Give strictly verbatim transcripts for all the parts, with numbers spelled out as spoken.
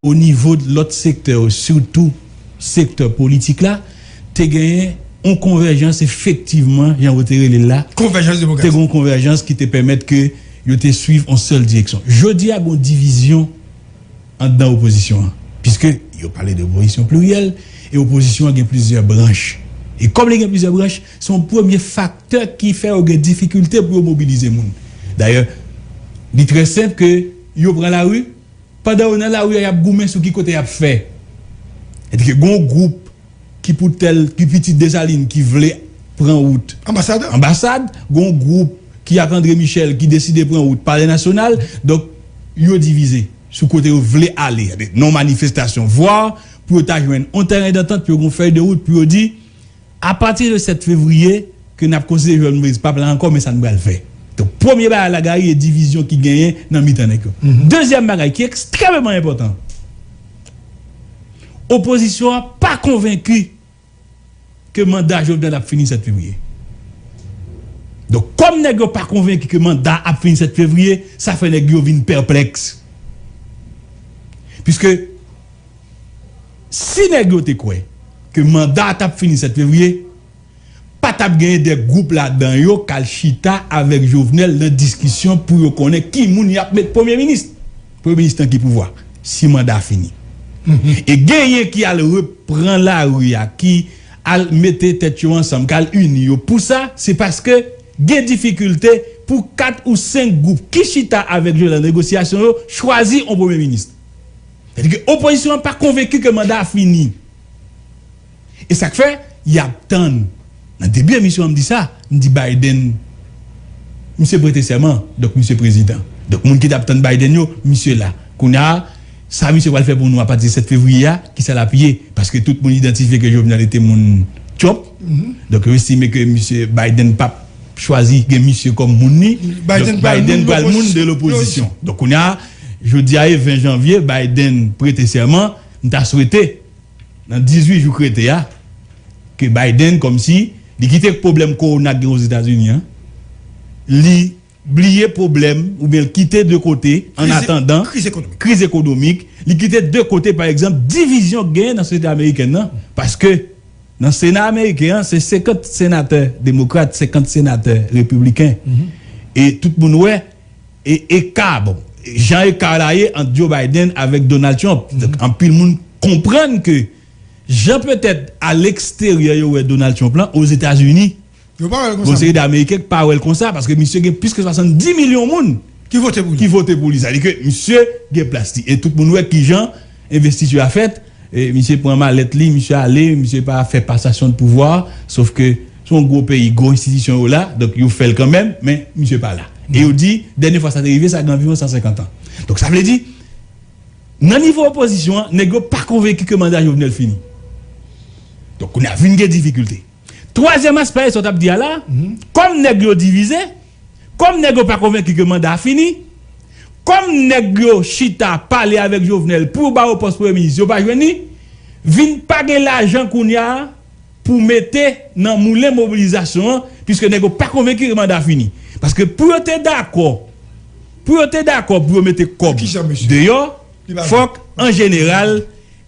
o nivo de lòt sektè yo, sitou sektè politik la, te genyen yon konvèjans efektivman, jan yo te rele l la, Konvèjans te demokratik. gen yon konvèjans ki te pèmèt ke yo te swiv yon sèl direksyon. Jodi a, gen yon divizyon anndan opozisyon an, piske yo pale de opozisyon pliryèl, e opozisyon an gen plizyè branch. E kòm li gen plizyè branch, se yon premye faktè ki fè yo gen difikilte pou yo mobilize moun. Dayè, li trè senp ke yo pran lari, pandan yo nan lari a, y ap goumen sou ki kote y ap fè. Sètadi ke gen yon gwoup ki pou tèl, ki pitit Desalin, ki vle pran wout Anbasad. Anbasad, gen yon gwoup ki ak André Michel ki deside pran wout Palè Nasyonal. Donk, yo divize sou kote yo vle ale nan yon manifestasyon, vwa pou yo ta jwenn yon tèren dantant, pou yo gen yon fèy de wout, pou yo di, apati de sèt fevriye, ke n ap konsidere Jovenel Moïse p ap la ankò, men sa n pral fè. Donk, premye bagay la, Gary, e divizyon ki genyen nan mitan nèg yo. Dezyèm bagay ki ekstrèmeman enpòtan, opozisyon an pa konvenki ke manda Jovenel ap fini sèt fevriye. Donk, kòm nèg yo pa konvenki ke manda ap fini sèt fevriye, sa fè nèg yo vin pèplèks. Piske si nèg yo te kwè ke manda a t ap fini sèt fevriye, pa t ap genyen de gwoup ladan yo k al chita avèk Jovenel nan diskisyon pou yo konnen ki moun y ap met premye minis. Premye minis nan ki pouvwa, si manda a fini. E genyen ki al reprann lari a, ki al mete tèt yo ansanm, k al ini yo. Pou sa, se paske gen difikilte pou kat ou senk gwoup ki chita avèk Jovenel nan negosyasyon yo chwazi yon premye minis. Sètadi ke opozisyon an pa konvenki ke manda a fini. E sa k fè, y ap tann. Nan debi emisyon an, m di sa, m di Biden, misye prete sèman, donk misye prezidan. Donk moun ki t ap tann Biden yo, misye la. Kounye a, sa misye pral fè pou nou apati de sèt fevriye a, ki sa l ap ye? Paske tout moun idantifye ke Jovenel rete moun Trump. Donk yo estime ke misye Biden p ap chwazi gen misye kòm moun li. Donk Biden pral moun de lopozisyon. Donk kounye a, jodi a e ven janvye, Biden prete sèman, m ta swete nan dizuit jou k rete a, ke Biden, kòmsi, li kite pwoblèm kowona k gen Ozetazini an, li bliye pwoblèm, oubyen l kite de kote, an atandan, kriz ekonomik, li kite de kote, pa egzanp, divizyon k genyen nan sosyete amerikèn nan, paske nan Sena ameriken an, se senkant senatè demokrat, senkant senatè repibliken. E tout moun wè, e eka, bon, jan eka la ye ant Joe Biden avèk Donald Trump. Donk, anpil moun konprann ke jan petèt a leksteryè yo wè Donald Trump lan, Ozetazini, gon seri de Ameriken k pa wè l konsa, paske misye gen plis ke swasanndis milyon moun ki vote pou li. Sa vle di ke misye gen plas li. E tout moun wè kijan envestiti a fèt. E misye pran malèt li, misye ale, misye pa fè pasasyon de pouvwa, sof ke se yon gwo peyi, gwo enstitisyon yo la, donk yo fè l kanmenm, men misye pa la. E yo di, dènye fwa sa te rive, sa gen anviwon san senkant an. Donk sa vle di, nan nivo opozisyon an, nèg yo pa konvenki ke manda Jovenel fini. Donk kounye a vin gen difikilte. Twazyèm aspè, e sa w t ap di a la, kòm nèg yo divize, kòm nèg yo pa konvenki ke manda a fini, kòm nèg yo chita pale avèk Jovenel pou yo ba yo pòs premye minis, yo pa jwenn li, vin pa gen lajan kounye a pou mete nan moulen mobilizasyon an, piske nèg yo pa konvenki ke manda a fini. Paske pou yo te dakò, pou yo te dakò pou yo mete kòb deyò, fòk an jeneral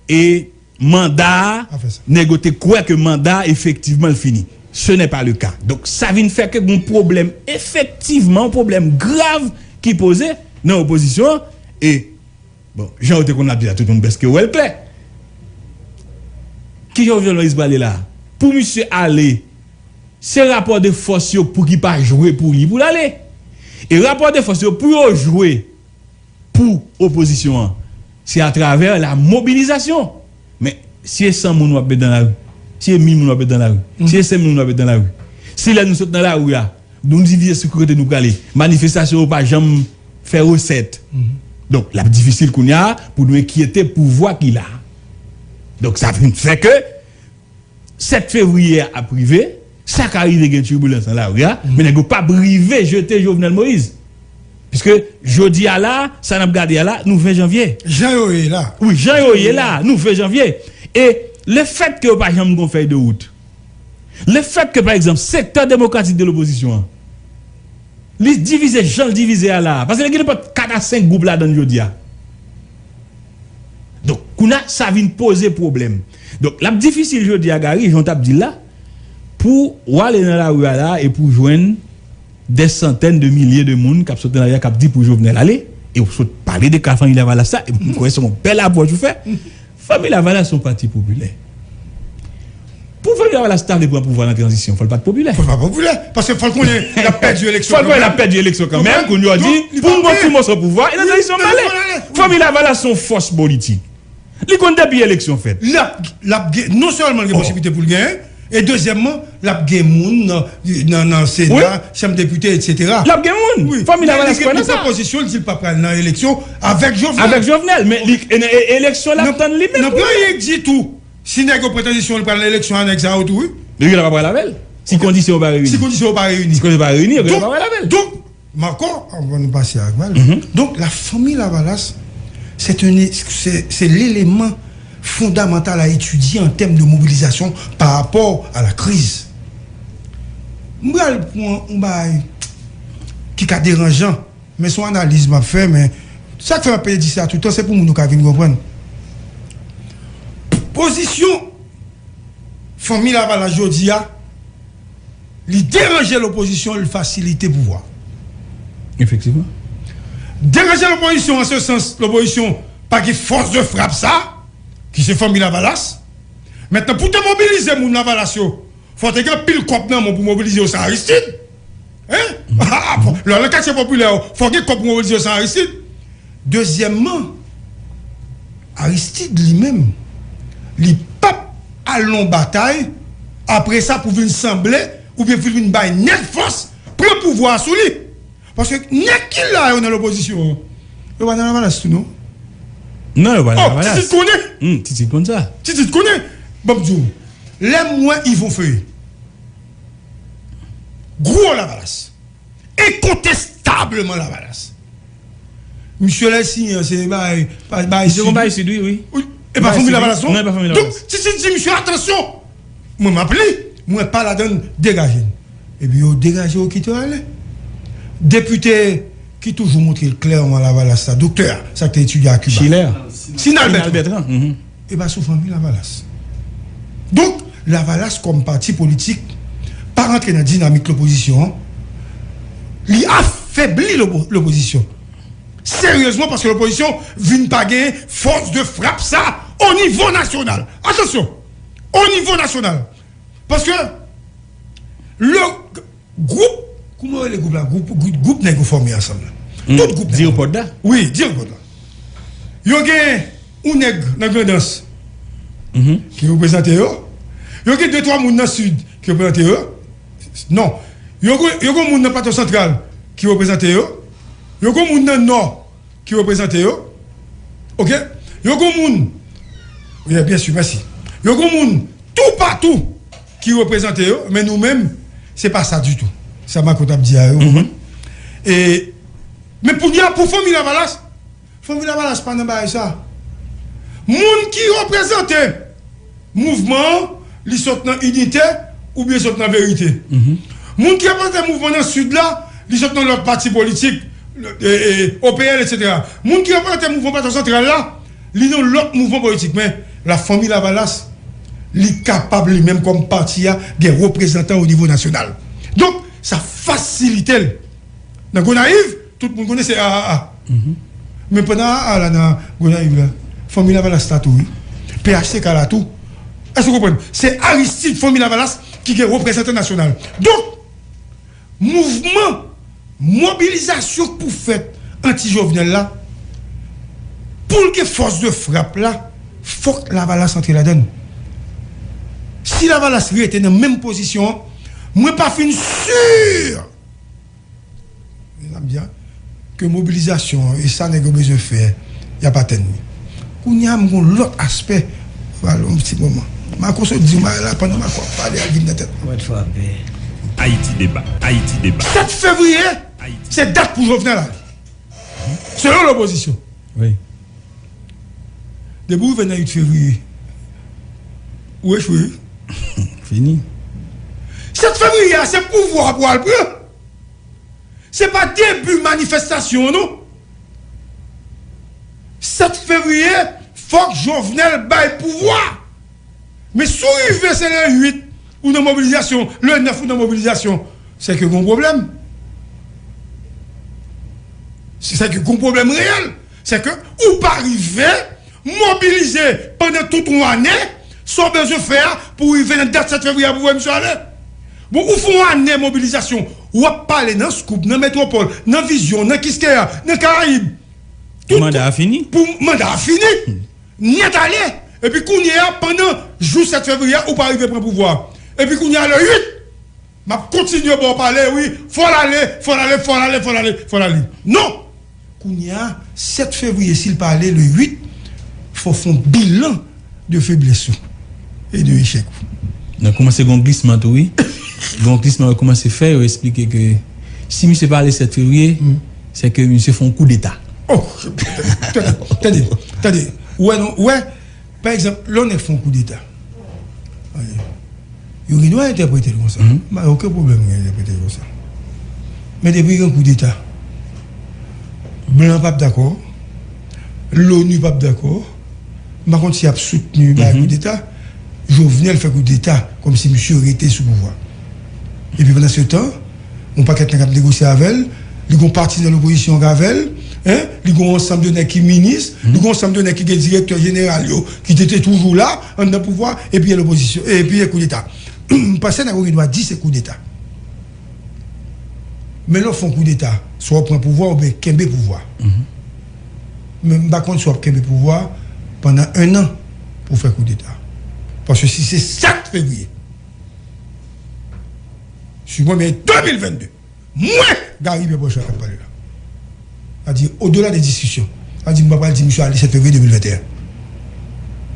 e manda a, nèg yo te kwè ke manda a efektivman l fini. Ce n'est pas le cas. Donk sa vin fè ke gon pwoblèm, efektivman, yon pwoblèm grav ki poze nan opozisyon an. E, bon, jan yo te konn ap di la, tout moun prèske wè l klè. Kijan Jovenel Moïse prale la? Pou misye ale, se rapò de fòs yo pou ki pa jwe pou li pou l ale. E rapò de fòs yo pou yo jwe pou opozisyon an, se atravè la mobilizasyon. Men si e san moun w ap met nan lari, si e mil moun w ap met nan lari, si e senk mil moun w ap met nan lari, si lè nou sot nan lari a, nou divize sou ki kote nou prale, manifestasyon yo pa janm fè resèt. Donk l ap difisil kounye a pou nou enkyete pouvwa ki la. Donk sa vin fè ke sèt fevriye a ap rive, sa ka rive, gen tibilans nan lari a, men nèg yo p ap rive jete Jovenel Moïse. Piske jodi a la, sa n ap gade a la, nou ven janvye. Jan yo ye la. Wi, jan yo ye la, nou ven janvye. E lefèt ke yo pa janm gon fèy de wout, lefèt ke, pa egzanp, sektè demokratik de lopozisyon an, li divize jan l divize a la a, paske li gen nenpòt kat a senk gwoup ladan l jodi a. Kounye a, sa vin poze pwoblèm. Donk, l ap difisil jodi a, Gary, jan w t ap di l la, pou w ale nan lari a la e pou w jwenn dè santèn de milye de moun k ap sot nan lari a, k ap di pou Jovenel ale, e w sot pale de ka Fanmi Lavalas sa, e m kwè se yon bèl apwòch ou fè. Fanmi Lavalas se yon pati popilè. Pou Fanmi Lavalas ta vle pran pouvwa nan tranzisyon, fò l pa t popilè. Fò l pa popilè. Paske fò l konnen l ap pèdi eleksyon kanmenm. Fò l konnen l ap pèdi eleksyon kanmenm. Kounye a di, pou m gon ti moso pouvwa, e nan tranzisyon m ale. Fanmi Lavalas se yon fòs politik. Li konn depi eleksyon fèt. L ap, l ap gen, non sèlman l gen posiblite pou l genyen, e dezyèmman, l ap gen moun nan, nan, nan Sena, Chanm Depite, etsetera. L ap gen moun. Fanmi Lavalas kwè nan sa. Li pran pozisyon, li di l pa pral nan eleksyon avèk Jovenel. Avèk Jovenel, men li, e, e, eleksyon l ap tann li menm pou li. Nan plan li di tou, si nèg yo pran tranzisyon, li pral nan eleksyon a nèg sa yo tou, wi. Men yo la pa pral avè l. Si kondisyon yo pa reyini. Si kondisyon yo pa reyini. Si kondisyon yo pa reyini, yo la pa pral avè l. Donk, Marco, anvan nou pase a Akmal, donk, la famille Lavalas, c'est un, c'est, c'est l'élément fondamental à étudier en termes de mobilisation par rapport à la crise. M pral pran yon bagay ki ka deranjan, men se yon analiz m ap fè, men sa k fè m ap pede di sa toutan, se pou moun yo ka vin konprann. Pozisyon Fanmi Lavalas jodi a, li deranje lopozisyon, li fasilite pouvwa. Efektivman. Deranje lopozisyon, an se sans, lopozisyon pa gen fòs de frap sa, ki se Fanmi Lavalas. Mentnan, pou te mobilize moun Lavalas yo, fò te gen anpil kòb nan men w pou mobilize yo, se Aristide. Hein? Lè w nan katye popilè yo, fò gen kòb pou mobilize yo, se Aristide. Dezyèmman, Aristide li menm, li p ap al nan batay, apre sa pou vin sanble, oubyen pou vin bay nèg fòs, pran pouvwa a sou li. Paske nèg ki la yo nan lopozisyon an, yo pa nan Lavalas tou non. Non, yo pa nan Lavalas. Titid konnen. Hmm, Titid konn sa. Titid konnen. Ban m di w, lè m wè Yvon Feuillé, gwo Lavalas, enkontestableman Lavalas. Misye lè siyen an, se bay, bay, bay Sid. Misye gon bay Sid, wi, wi. Wi, e pa Fanmi Lavalas non. Non, e pa Fanmi Lavalas. Donk, Titid di misye, atansyon, mwen m ap li, mwen pa ladann, degaje n. Epi yo degaje yo kite yo ale. Depite ki toujou montre l klèman Lavalas la, doktè a, sa k te etidye a Kiba. Schiller. Sinal Bertrand. E pa sou Fanmi Lavalas. Donk, Lavalas kòm pati politik pa rantre nan dinamik lopozisyon an. Li afebli lopo-, lopozisyon. Seryezman, paske lopozisyon vin pa gen fòs de frap sa o nivo nasyonal. Atansyon! O nivo nasyonal. Paske le gwoup, kouman yo rele gwoup la? Gwoup, gwoup, gwoup nèg yo fòme ansanm la. Tout gwoup nèg yo. Dirpod la? Wi, Dirpod la. Yo gen yon nèg nan Grandans ki reprezante yo. Yo gen de twa moun nan Sid ki reprezante yo. Non. Yo gen, yo gen moun nan Plato Santral ki reprezante yo. Yo gen moun nan Nò ki reprezante yo. Oke? Yo gen moun, wi, byen si, mèsi. Yo gen moun toupatou ki reprezante yo, men nou menm, se pa sa ditou. Sa Marco t ap di a, yo konprann? E, men kounye a, pou Fanmi Lavalas, Fanmi Lavalas pa nan bagay sa. Moun ki reprezante mouvman an, li sot nan Inite oubyen sot nan Verite. Moun ki reprezante mouvman nan Sid la, li sot nan lòt pati politik, e, e, O P L, etsetera. Moun ki reprezante mouvman Plato Santral la, li nan lòt mouvman politik. Men, la Fanmi Lavalas, li kapab li menm kòm pati a gen reprezantan o nivo nasyonal. Donk, sa fasilite l. Nan Gonayiv, tout moun konnen se A A A. Men pandan A A A la nan Gonayiv la, Fanmi Lavalas la tou, wi. P H T K la tou. Èske w konprann? Se Aristide, Fanmi Lavalas ki gen reprezantan nasyonal. Donk, mouvman, mobilizasyon k pou fèt anti-Jovenel la, pou l gen fòs de frap la, fòk Lavalas antre ladann. Si Lavalas rete nan menm pozisyon an, mwen pa fin si, men n ap di a, ke mobilizasyon an, e sa nèg yo bezwen fè, y ap atenn li. Kounye a, m gon lòt aspè. Pale yon ti moman. Marco sot di m bagay la, pandan Marco ap pale, al vin nan tèt mwen. Mwen frape. Ayiti Deba. Ayiti Deba. Sèt fevriye, se dat pou Jovenel ale. Selon lopozisyon. Wi. Depi w rive nan uit fevriye, ou echwe, wi. Fini. Sèt fevriye a, se pouvwa pou al pran. Se pa debi manifestasyon an, non. Sèt fevriye, Fòk Jovenel bay pouvwa. Men si w rive se le uit ou nan mobilizasyon, le nèf ou nan mobilizasyon, se ke gon pwoblèm. Se ke gon pwoblèm reyèl. Se ke ou pa rive mobilize pandan tout yon ane, sa w bezwen fè a pou w rive nan dat sèt fevriye a pou voye misye ale. Bon, ou fè yon ane mobilizasyon, w ap pale nan Scoop, nan Metwopòl, nan Vizyon, nan Kiskeya, nan Karayib. Tout manda a fini. Pou manda a fini. Nèt ale. Epi kounye a, pandan jou sèt fevriye a, ou pa rive pran pouvwa. Epi kounye a, le uit, m ap kontinye ba w pale, wi. Fò l ale, fò l ale, fò l ale, fò l ale, fò l ale. Non! Kounye a, sèt fevriye, si l pa ale, le uit, fò w fè yon bilan de feblès ou e de echèk ou. Nan kòmanse gon glisman tou, wi. Gon glisman yo kòmanse fè, yo eksplike ke si misye pa ale sèt fevriye, se ke misye fè yon koudeta. Oh, tande, tande, tande. Ou wè, non, ou wè, pa egzanp, lè yon nèg fè yon koudeta, yo gen dwa entèprete l konsa. M pa gen okenn pwoblèm pou yo entèprete l konsa. Men depi gen koudeta, blan p ap dakò, Loni p ap dakò, m pa konn si y ap soutni bagay koudeta, Jovenel fè koudeta, kòmsi misye rete sou pouvwa. Epi pandan se tan, yon pakèt nèg ap negosye avè l, li gon pati nan lopozisyon k avè l, en, li gon ansanm de nèg ki minis, li gon ansanm de nèg ki gen direktè jeneral yo, ki te, te toujou la, anndan pouvwa, epi gen lopozisyon, epi gen koudeta. M panse nèg yo gen dwa di se koudeta. Men lè w fè yon koudeta, swa w pran pouvwa oubyen kenbe pouvwa. Men m pa konn si w ap kenbe pouvwa pandan en an pou w fè koudeta. Paske si se sèt fevriye, si mwen men de mil vennde, mwen, Gary Pierre Beauchamp k ap pale la. Sa di, odela de diskisyon. Sa di, m pa pral di misye ale sèt fevriye de mil venteyen.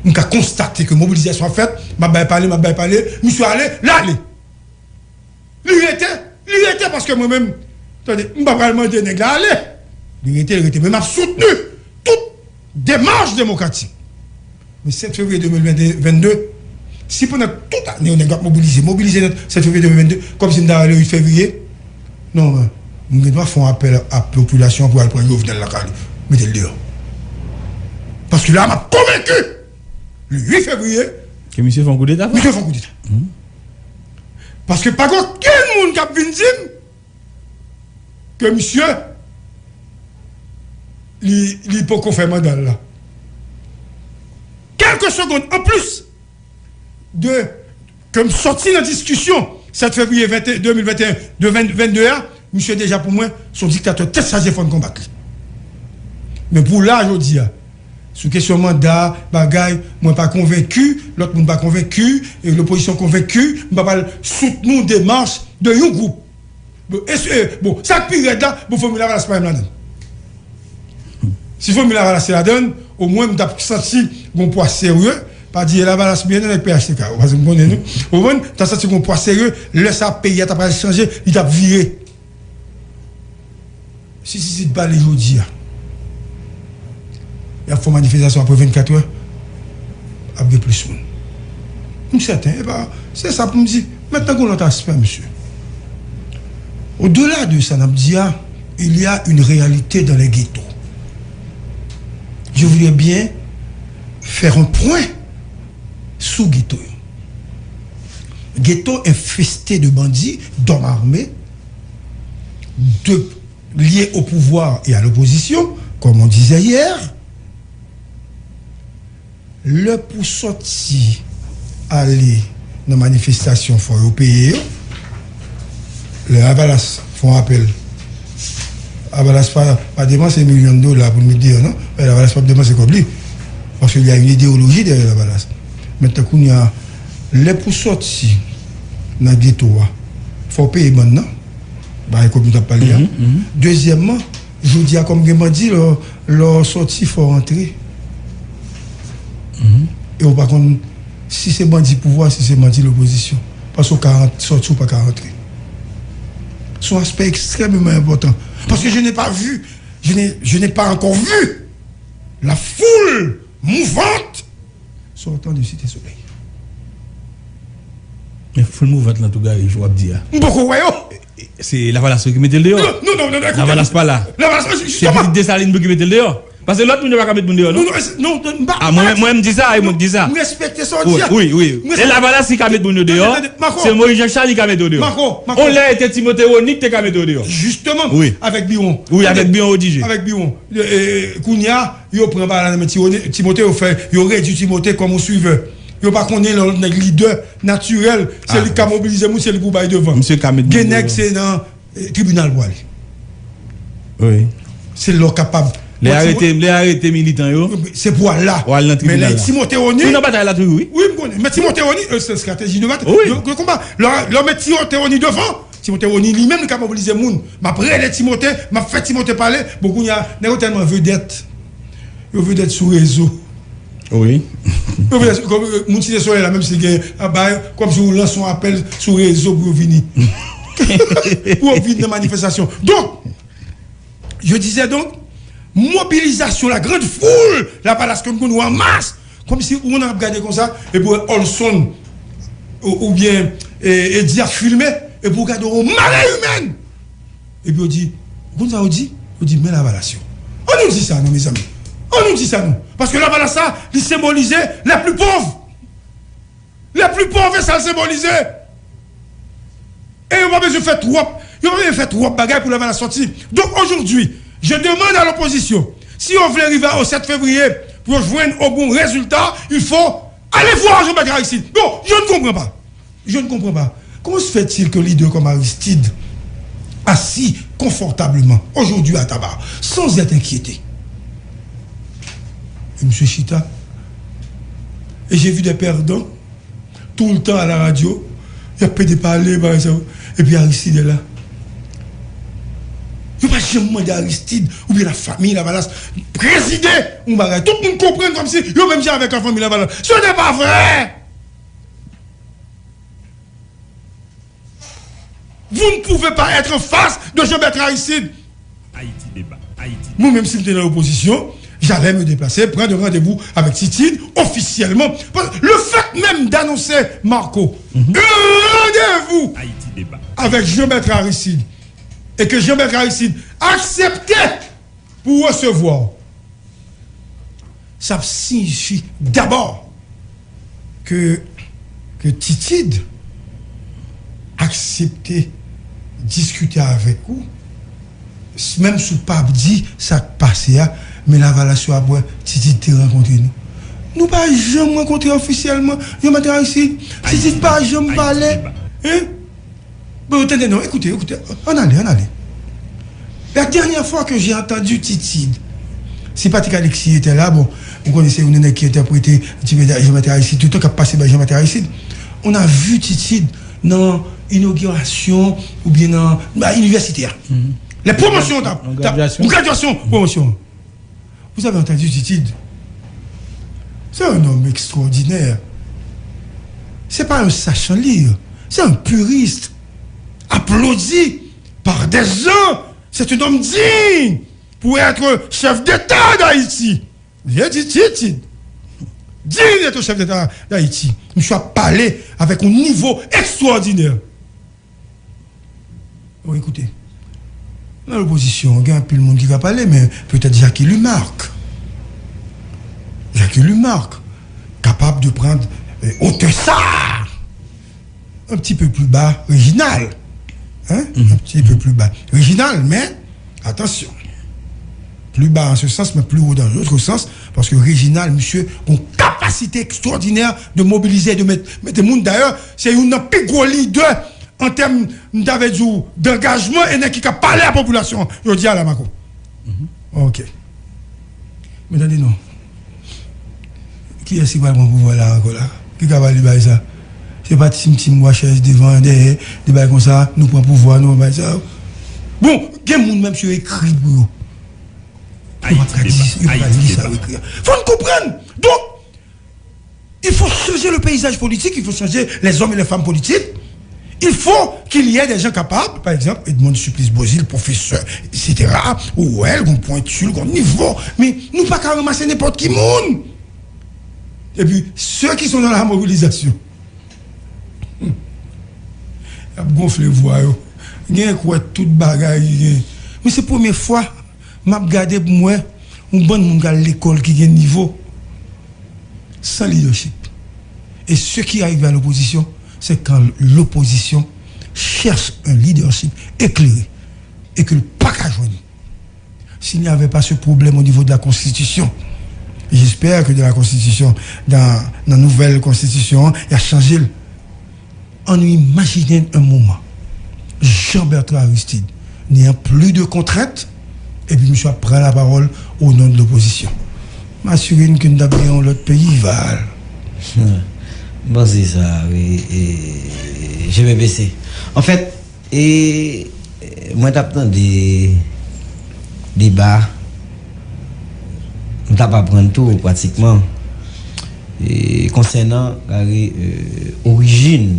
M ka konstate ke mobilizasyon ap fèt, m ap bay pale, m ap bay pale, misye ale, l ale. Li rete, li rete paske mwen menm, tande, m pa pral mande nèg la ale. Li rete, li rete. Men m ap soutni tout demach demokratik. Men sèt fevriye de mil vennde, si pandan tout ane yo nèg ap mobilize, mobilize nan sèt fevriye de mil vennde, kòmsi m ta ale uit fevriye, non, m gen dwa fè yon apèl a popilasyon an pou al pran Jovenel lakay li, mete l deyò. Paske la m ap konvenki, le uit fevriye, ke misye fè yon koudeta, misye fè yon koudeta. Paske pa gen okenn moun k ap vin di m ke misye, li, li poko fè manda l la. Kèlke segonn anplis de ke m sòti nan diskisyon sèt fevriye vennde, de mil vennde, de vennde a, misye deja pou mwen se yon diktatè tèt chaje, fò n konbat li. Men pou la, jodi a, sou kesyon manda, bagay, mwen pa konvenki, lòt moun pa konvenki, e lopozisyon konvenki, m pa pral soutni yon demach de yon gwoup. Bon, e, e, bon, sa k pi rèd la, bon, Fanmi Lavalas pa menm ladann. Si Fanmi Lavalas te ladann, omwen m t ap santi gon pwa serye, pa di e Lavalas byen nan nèg P H T K, paske m konnen nou. Ou konprann? M t ap santi gon pwa serye, lè sa peyi a t ap pral chanje, li t ap vire. Si Titid pale jodi a, y ap fè manifestasyon apre vennkat è, ap gen plis moun. M sèten, e pa, se sa pou m di. Mentnan, gen yon lòt aspè, mesye. Au-delà de sa, n ap di a, il y a une réalité dans les ghettos. Je voudrais bien faire un point sou geto yo. Geto enfeste de bandi, d'hommes armés, de liés au pouvoir et à l'opposition, comme on disait hier. Lè pou sòti ale nan manifestasyon, fò yo peye yo. Lè Lavalas fè yon apèl, Lavalas pa, pa depanse milyon dola pou l met deyò, non. Lavalas p ap depanse kòb li. Paske il y a une idéologie derrière Lavalas. Mentnan, kounye a, lè pou sòti nan geto a, fò w peye bann nan. Bagay kòb nou t ap pale a. Dezyèmman, jodi a, kòm gen bandi, lè, lè w sòti, fò w rantre. E w pa konn si se bandi pouvwa, si se bandi lopozisyon. Paske w ka rant-, sòti, w pa ka rantre. Se yon aspè ekstrèmeman enpòtan. Paske je n'ai pas vu, je n'ai, je n'ai pas encore vu la foule mouvante sortant de Cité Soleil. Men foul mouvant lan tou, Gary, jan w ap di a. M poko wè yo. Se Lavalas ki mete l deyò. Non, non, non, non, ekoute. Lavalas pa la. Lavalas pa, se pitit Desalin pou ki mete l deyò. Paske lòt moun yo pa ka met moun deyò, non? Non, non, non, non, m pa, Ah, mwen, mwen, m di sa, e mwen ki di sa. M respekte sa w di a. Wi, wi. M respekte. E Lavalas ki ka met moun yo deyò, se Moïse Jean Charles ki ka met yo deyò. Mako, Mako. On lè e te Timote Rony ki te ka met yo deyò. Jisteman, avèk Biwon. Wi, avèk Biwon Odigé. Avèk Biwon. Kounye a, yo pran bagay la nan men Timote, yo fè, yo redui Timote kòm yon suivè. Yo pa konnen lè lòt nèg lidè natirèl, se li ki ka mobilize moun, se li pou bay devan. Misye ka met moun deyò. Gen nèg se nan eh, tribinal pou ale. Wi. Se lè w kapab. Lè arete, lè arete militan yo, se pou al la. Ou al nan tribinal la. Men lè Timote Rony. Wi, nan batay la toujou, wi. Wi, m konnen. Men Timote Rony, euh, se strateji de batay. Wi. De, de konba. Lè, lè w met Timote Rony devan, Timote Rony li menm li ka mobilize moun. M ap rele Timote, m ap fè Timote pale. Bon, kounye a, nèg yo tèlman vedèt. Yo vedèt sou rezo. Wi. Yo vedèt, kòm, euh, moun Site Solèy la, menm si gen, ah, bay, kòmsi ou lanse yon apèl sou rezo pou yo vini. Pou yo vin nan manifestasyon. Donc, je disais donc, mobilisation, la grande foule, Lavalas ke nou konn an mas, kòmsi ou ap gade konsa, epi Olson, ou, oubyen, e, Eddy ap filme, epi ou gade yon marée humaine. Epi yo di, ou konn sa yo di? Yo di, men Lavalas yo. An nou di sa non, mezanmi. An nou di sa non. Paske Lavalas sa, li senbolize les plus pauvres. Les plus pauvres, e sa l senbolize. E yo pa bezwen fè twòp, yo pa bezwen fè twòp bagay pou Lavalas sòti. Donc aujourd'hui, je demande à l'opposition, si yo vle rive au sept février pou yo jwenn yon bon rezilta, il faut aller voir Jean-Bertrand Aristide. Bon, je ne comprends pas. Je ne comprends pas. Comment se fait-il qu'un leader comme Aristide, assis confortablement aujourd'hui à Taba, sans être inquiété? Et monsieur Chita, et j'ai vu des perdants tout le temps à la radio, y ap pede pale, par exemple, epi Aristide la. Yo pa janm mande Aristide oubyen lafanmi Lavalas prezide yon bagay. Tout moun konprann kòmsi yo menm jan avèk lafanmi Lavalas. Ce n'est pas vrai! Vous ne pouvez pas être en face de Jean-Bertrand Aristide. Haïti Débat. Haïti Débat. Mwen menm si m te nan lopozisyon, j'allais me déplacer, prendre rendez-vous avec Titid officiellement. Le fait même d'annoncer, Marco, un rendez-vous avec Jean-Bertrand Aristide et que Jean-Bertrand Aristide acceptait pou resevwa w, sa ap siyifi dabò ke, ke Titid aksepte diskite avèk ou, menm si w p ap di sa k pase a, men Lavalas yo ap wè Titid te rankontre nou. Nou pa janm rankontre ofisyèlman, Jean Bertrand Aristide. Titid pa janm pale. Hein? Bon, tande non, écoutez, écoutez, ann ale, ann ale. La dernière fois que j'ai entendu Titid, si Patrick Alexis était là, bon, ou konnen se youn nan nèg ki entèprete Jean-Bertrand Aristide, tout tan k ap pase bay Jean-Bertrand Aristide, on a vu Titid nan inogirasyon oubyen nan, nan inivèsite a. Les promotions, ta, ta, graduation, promosyon. Vous avez entendu Titid? C'est un homme extraordinaire. C'est pas un sachant lire. C'est un puriste. Applaudi par des gens. C'est un homme digne pour être chef d'État d'Haïti. J'ai dit Titid. Digne d'être chef d'État d'Haïti. Monsieur a parlé avec un niveau extraordinaire. Bon, écoutez, nan lopozisyon, gen anpil moun ki ka pale, men petèt Jacky Lumarque. Jacky Lumarque capable de prendre, euh, hauteur ça, un petit peu plus bas, Réginald. Hein? Un petit peu plus bas, Réginald, mais attention. Plus bas en ce sens, mais plus haut dans l'autre sens, parce que Réginald, monsieur, a une capacité extraordinaire de mobiliser, de mettre, mettre moun. D'ailleurs, c'est une des plus gros leaders an tèm, m ta vle di w, dangajman e nèg ki ka pale a popilasyon an jodi a la, Marco. Ok. Men tande non. Kiyès ki pral pran pouvwa la ankò la? Ki ka ba li bagay sa? Se pa tim tim bwa chèz devan, dèyè, de bagay konsa, nou pran pouvwa, nou pran bagay sa. Bon, gen moun menm si yo ekri pou yo. Yo pa ka di, yo pa ka li sa yo ekri a. Fò n konprann. Donk, il faut changer le paysage politique, il faut changer les hommes et les femmes politiques. Il faut qu'il y ait des gens capables, par exemple, Edmonde Supplice Beauzile, professeur, et cetera, ou wè l, gon pwenti, gon nivo. Men nou pa ka ranmase nenpòt ki moun. Epi, ceux qui sont dans la mobilisation, hmm, y ap gonfle vwa yo. Gen kwè tout bagay, gen. Men se premye fwa m ap gade pou m wè Yon bann moun k al lekòl ki gen nivo, sans leadership. Et ce qui arrive à l'opposition, c'est quand l'opposition cherche un leadership éclairé et que l pa ka jwenn. S'il n'y avait pas ce problème au niveau de la Constitution, j'espère que dans la Constitution, dans, dans la nouvelle Constitution, il a changé. Ann imajine yon moman, Jean Bertrand Aristide, n'ayant plus de contraintes, epi misye ap pran lapawòl o non de lopozisyon. M asire n ke n t ap gen yon lòt peyi, Val. M panse sa, wi. E, je me bese. Anfèt, e, mwen t ap tande deba, m t ap aprann tou, pratikman, e, konsènan, gade, e, orijin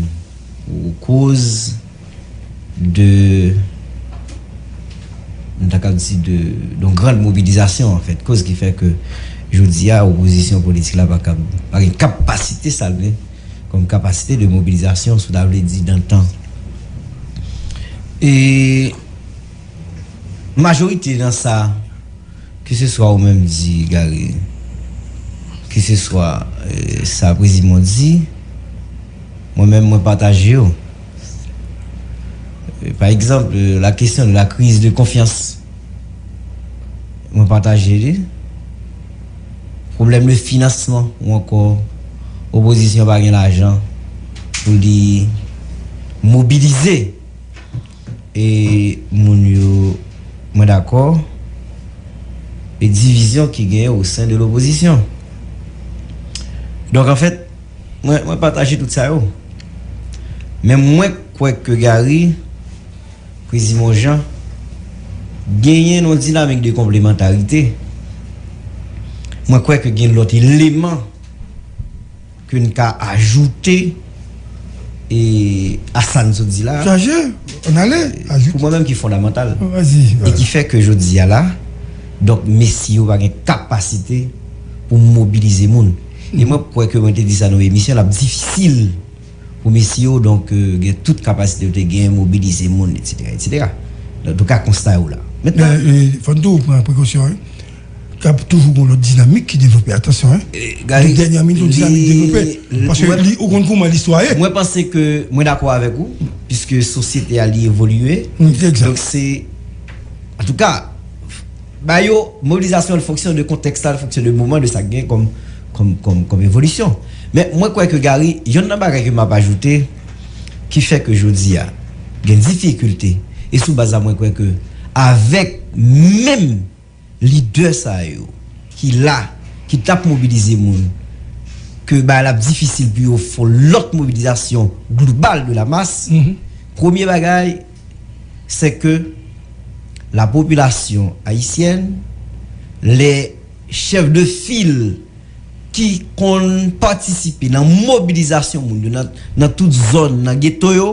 ou koz de, m ta kab di de, de yon grand mobilizasyon, anfèt. Koz ki fè ke jodi a, opozisyon politik la pa kab, pa gen kapasite sa l gen kòm kapasite de mobilizasyon, si w ta vle di, dan tan. E majorite nan sa, keseswa ou menm di, Gary, keseswa, e, sa Prezimon di, mwen menm, mwen pataje yo. E, pa egzanp, e, la kesyon de la kriz de konfyans, mwen pataje li. Pwoblèm de finansman ou ankò opozisyon pa gen lajan pou li mobilize e moun yo, mwen dakò, e divizyon ki genyen o sen de lopozisyon. Donk, anfèt, mwen, mwen pataje tout sa yo. Men mwen kwè ke Gary, Prezimon Jean, genyen yon dinamik de konplemantarite. Mwen kwè ke gen lòt eleman ke n ka ajoute e, a sa n sot di la. Chaje, ann ale, ajoute. Pou mwen menm ki fondamantal. E ki fè ke jodi a la, donk, mesye yo pa gen kapasite pou mobilize moun. E mwen kwè ke mwen te di sa nan yon emisyon, l ap difisil pou mesye yo, donk, e, gen tout kapasite yo te gen, mobilize moun, etsetera, etsetera. Antouka, konsta yo la. Mentnan, men, e, fò n toujou pran prekosyon, wi. K ap toujou gen yon lòt dinamik ki devlope. Atansyon, en. De dènye minit, yon dinamik devlope. Paske li, ou konn kouman listwa ye. Mwen panse ke mwen dakò avèk ou, piske sosyete a li evolye. Donk, se, antouka, ba yo, mobilizasyon, l fonksyone de kontèks la, l fonksyone de moman, de sa k gen kòm, kòm, kòm, kòm evolisyon. Men mwen kwè ke Gary, yonn nan bagay ke m ap ajoute, ki fè ke jodi a, gen difikilte, e sou baz sa mwen kwè ke avèk menm lidè sa yo ki la, ki t ap mobilize moun, ke bagay la ap difisil pou yo fè yon lòt mobilizasyon global de la masse, premye bagay, c'est que la population haïtienne, les chefs de file ki konn patisipe nan mobilizasyon moun yo, nan, nan tout zòn, nan geto yo,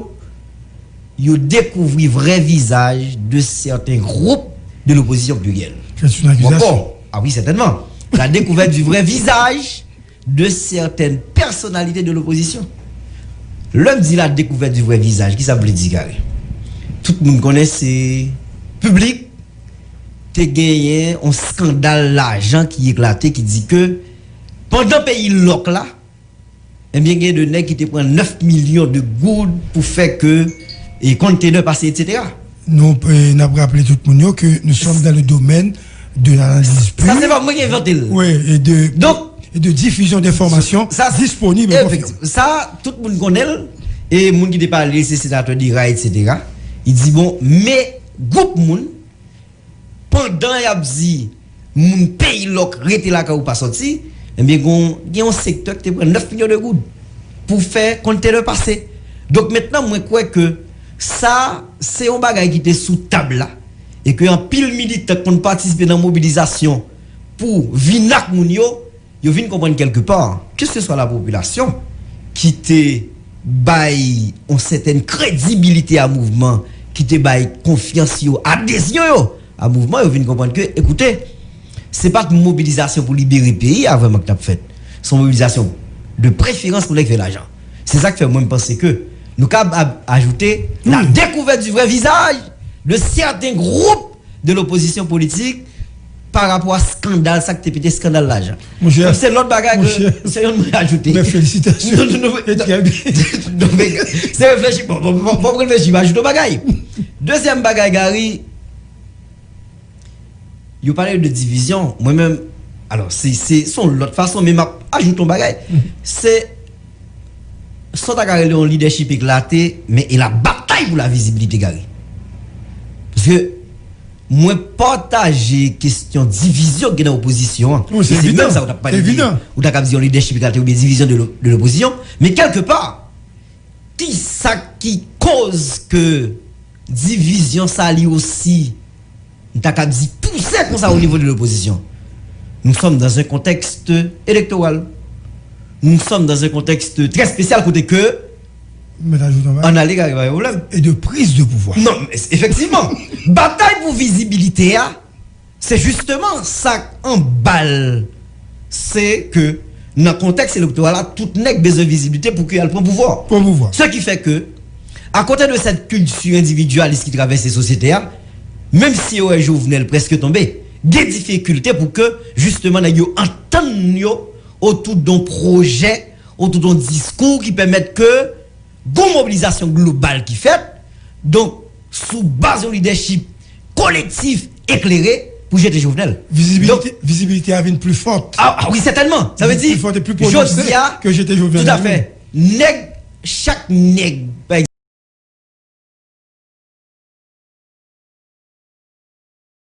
yo dekouvri vrè vizaj de sèten gwoup de lopozisyon pliryèl. C'est une accusation. Ah oui, certainement. La découverte du vrai visage de certaines personnalités de l'opposition. Lè m di la découverte du vrai visage, ki sa m vle di, Gary? Tout moun konnen se piblik te genyen yon skandal lajan ki eklate, ki di ke pandan peyi lòk la, ebyen, gen de nèg ki te pran nèf milyon de goud pou fè ke, e, container pase, etsetera. Nou, e, n ap raple tout moun yo ke nous sommes dans le domaine de l'analyse pure. Sa se pa mwen ki envante l. Wi, e de, donk, e de diffusion d'informations disponibles et confirmées. Sa, tout moun konnen l. E moun ki te pale, se senatè Dera, etsetera. Li di, bon, men gwoup moun, pandan y ap di moun peyi lòk rete lakay ou pa sòti, ebyen, gen, gen yon sektè ki te pran nèf milyon de goud pou fè container pase. Donk, mentnan, mwen kwè ke sa, se yon bagay ki te sou tab la, e ke anpil militan ki konn patisipe nan mobilizasyon pou vin ak moun yo, yo vin konprann kèlkepa, kèlkeswa lapopilasyon ki te bay yon sètèn kredibilite a mouvman, ki te bay konfyans yo, adezyon yo a mouvman, yo vin konprann ke, ekoute, se pa t mobilizasyon pou libere peyi a vrèman k t ap fèt. Se yon mobilizasyon de preferans pou nèg fè lajan. Se sa k fè mwen m panse ke nou kab ab- ajoute la découverte du vrai visage de certains groupes de l'opposition politique pa rapò a skandal, sa k te pete skandal lajan. Monchè, se lòt bagay ke, monchè, se yon mwen ajoute. Men felisitasyon. Non, non, non, e trè byen. Non, men, se reflechi, bon, bon, bon, bon, reflechi, m ajoute yon bagay. Dezyèm bagay, Gary, yo pale de divizyon. Mwen menm, alò, se, se, se yon lòt fason, men m ap ajoute yon bagay. Se, sa w ta ka rele yon lidèchip eklate, men e la batay pou la vizibilite, Gary. Paske mwen pataje kesyon divizyon ki gen nan opozisyon an. Wi, se evidan. Se menm sa ou t ap pale de, ou ta kab di yon lidèchip eklate oubyen divizyon de lo-, de lopozisyon. Men kèlke pa, ki sa ki koz ke divizyon sa li osi, m ta kab di, pouse konsa o nivo de lopozisyon? Nous sommes dans un contexte électoral. Nous sommes dans un contexte très spécial kote ke, ann ale, Gary, pa gen pwoblèm. Et de prise de pouvoir. Non, men efektivman, batay pou vizibilite a, se jisteman sa k anba l, se ke nan kontèks elektoral la, tout nèg bezwen vizibilite pou ke y al pran pouvwa. Pran pouvwa. Ce qui fait que, à côté de cette culture individualiste ki travèse sosyete a, menm si yo wè Jovenel prèske tonbe, gen difikilte pou ke, jisteman, nèg yo antann yo otou d on pwojè, otou d on diskou ki pèmèt ke gon mobilizasyon global ki fèt, donk, sou baz yon lidèchip kolektif, eklere, pou jete Jovenel. Vizibilite, donk, vizibilite a vin pli fòt. Ah, ah wi, sètènman. Sa vle di, pli fòt e pli pwononse jodi a, ke jete Jovenel. Toutafè. Nèg, chak nèg, pa